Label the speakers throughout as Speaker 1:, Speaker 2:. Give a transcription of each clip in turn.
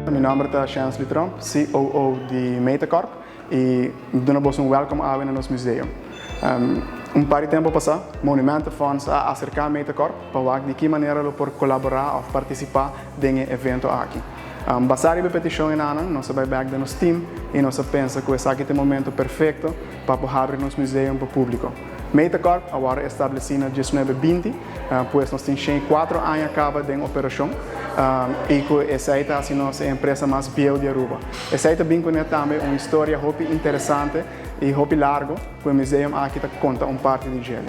Speaker 1: Mi nomber ta Chansley Tromp, COO di Metacorp, y duna boso un welcome awe na nos museo. Un par di tempo pasa, Monumentenfonds a acerca Metacorp pa wak di ki manera lo por colabora of participa den e evento aki. Basa riba e peticion enanan, nos a bay back den nos team y nos a pensa cu esaki ta e momento perfecto pa por habri nos museum pa publico. Metacorp a wordo estableci na 1920, pues nos tin 104 aña caba den operacion y cu esey ta haci nos e empresa mas bieu di Aruba. Esey ta bin cune tambe un historia hopi interesante y hopi largo cu e museum aki ta conta un parti di dje.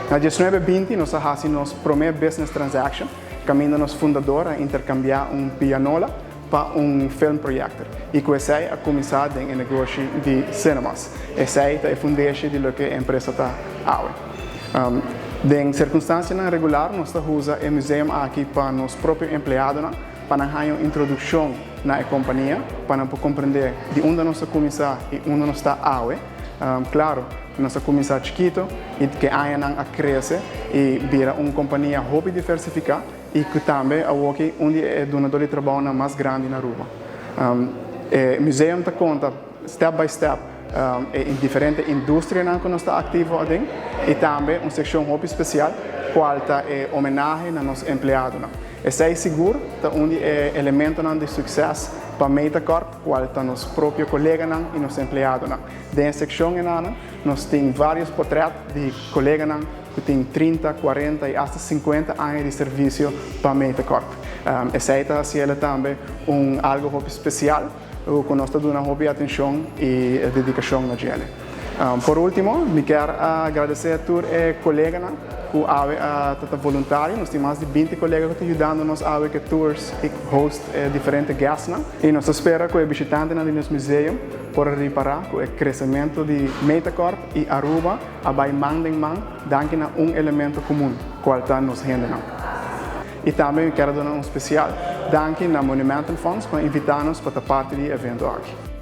Speaker 1: Na 1920 nos a haci nos prome business transaction, caminda nos fundador a intercambia un pianola pa un film projector. Y cu esey a cuminsa den negoshi di cinemas. Esey ta e fundeshi di loke e empresa ta awe. Den circunstancianan regular, nos ta usa e museum aki pa nos propio empleadonan, pa nan haya un introduccion na e compania, pa nan comprende di unda nos a cuminsa y unda nos ta awe. Claro, nos a cuminsa chikito y cu añanan a crece y bira un compania hopi diversifica y cu tambe ta un di e dunado di trabou mas grandi na Aruba. E museum ta conta step by step den diferente industrianan cu nos ta activo aden y tambe un seccion hopi special cual ta e homenahe na nos empleadonan. Esey sigur ta un di e elementonan di suceso pa Metacorp, cual ta nos propio coleganan y nos empleadonan. Den e seccion enanan, nos tin varios portret di coleganan cu tin 30, 40 y hasta 50 aña di servicio pa Metacorp. Esey ta haci'e tambe un algo hopi special cu nos ta duna hopi atencion y dedicacion na dje. Por ultimo, mi kier gradici tur e coleganan cu a ta voluntario. Nos tin mas di 20 colega cu ta yudando nos awe cu tours y host diferente guests. Y nos ta spera cu e bishitantenan di nos museum por ripara cu e crecemento di Metacorp y Aruba a bay man den man, danki na un elemento comun, cual ta nos hendenan. Y tambe kier duna un special danki na Monumentenfonds pa invita nos pa parti di e evento aki.